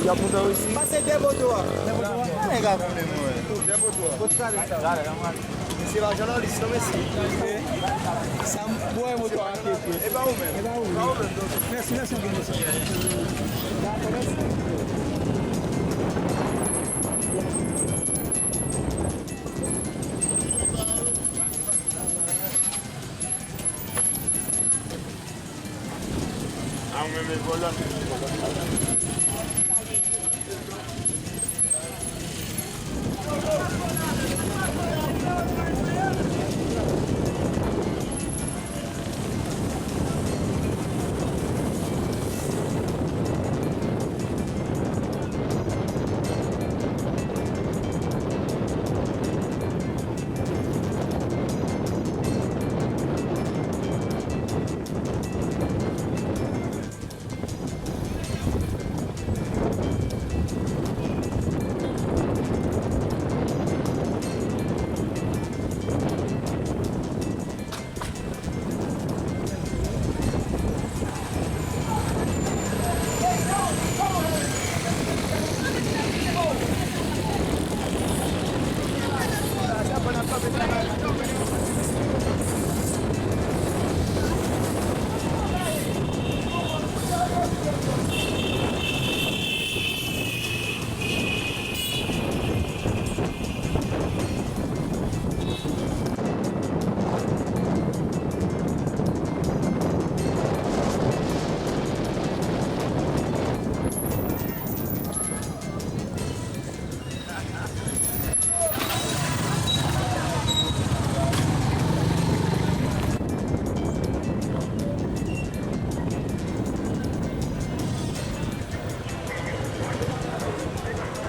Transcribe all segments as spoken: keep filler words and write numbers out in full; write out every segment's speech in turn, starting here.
Pase dèyè moto a. Dèyè moto a? Nèg la konnen mwen. Dèyè moto a. Kot kale sa? Mesye pa jounalis non, mesye. Sa m bwè moto a ap pete. E pa ou menm? E pa ou menm. Mèsi, mèsi anpil, mesye. Dakò, mèsi. A ou menm e vòlò.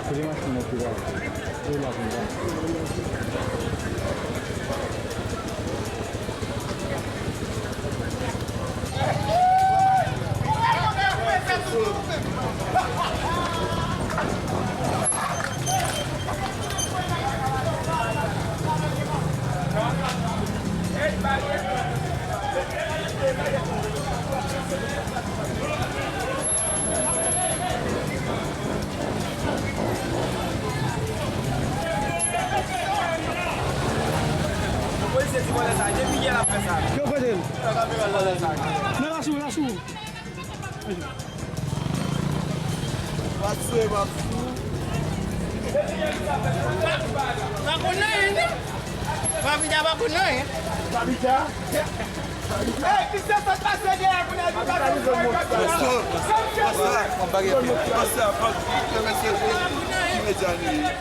Kote machin nan ki la? Kote machin nan? Polisye ti vòlè sa, depi yè l ap fè sa. Yo kote l? Nan lasou, lasou. Pa sou, pa sou. Pa konn anyen, non. Papita pa konn anyen. Papita? Hey, ki se sot pase dèyè kounye a, ki pase sou mwen, Papita? Pase, pase, pase, pase, pase, ki medya li ye?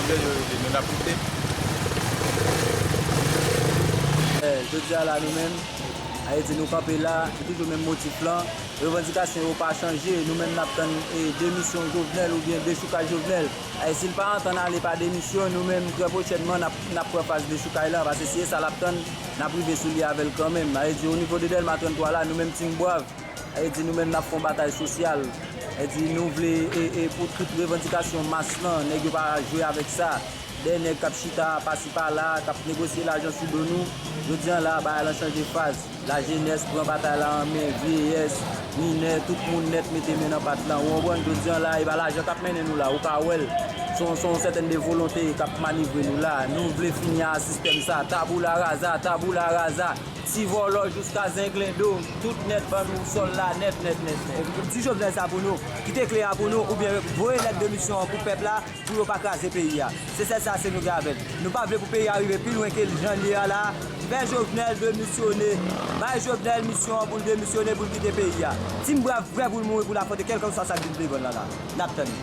Chandè yo rete, men n ap kite. Eh, jodi a la, nou menm, Ayiti, nou kanpe la, se toujou menm motif lan. Revandikasyon yo pa chanje. Nou menm, n ap tann, eh, demisyon Jovenel oubyen dechoukay Jovenel. Eh, si l pa antann ale pa demisyon, nou menm, trè pwochènman, n ap, n ap pran faz dechoukay lan, paske si se sa l ap tann, n ap rive sou li avè l kanmenm. Sa vle di, o nivo de Dèlma trannntwa la, nou menm Team Bwav, sa vle di, nou menm n ap fè yon batay sosyal. Sa vle di, nou vle e, e pou tout revandikasyon mas lan, nèg yo pa jwe avèk sa. Dèyè nèg k ap chita pasi pala, k ap negosye lajan sou do nou. Jodi a la, bagay lan chanje faz. Lajenès pran batay la an men, vyeyès, minè, tout moun nèt mete men nan pat lan. Ou konprann? Jodi a la, e pa lajan k ap mennen nou la, ou ka wè l. Se yon, se yon sètèn de volonte k ap manevre nou la. Nou vle fini a sistèm sa. Tabula rasa, tabula rasa. Ti vòlò jiska zenglendo, tout nèt ban nou sòl la, nèt, nèt, nèt, nèt. Di Jovenel sa pou nou, kite kle a pou nou, oubyen voye lèt demisyon an pou pèp la, pou yo pa kraze peyi a. Se sèl sa, se nou gen avè l. Nou pa vle pou peyi a rive pi lwen ke jan l ye a la. Fè Jovenel demisyone. Bay Jovenel misyon an pou l demisyone, pou l kite peyi a. Team Bwav prè pou l mouri, pou l afwonte kèlkeswa sa k vin devan l la la. N ap tann li.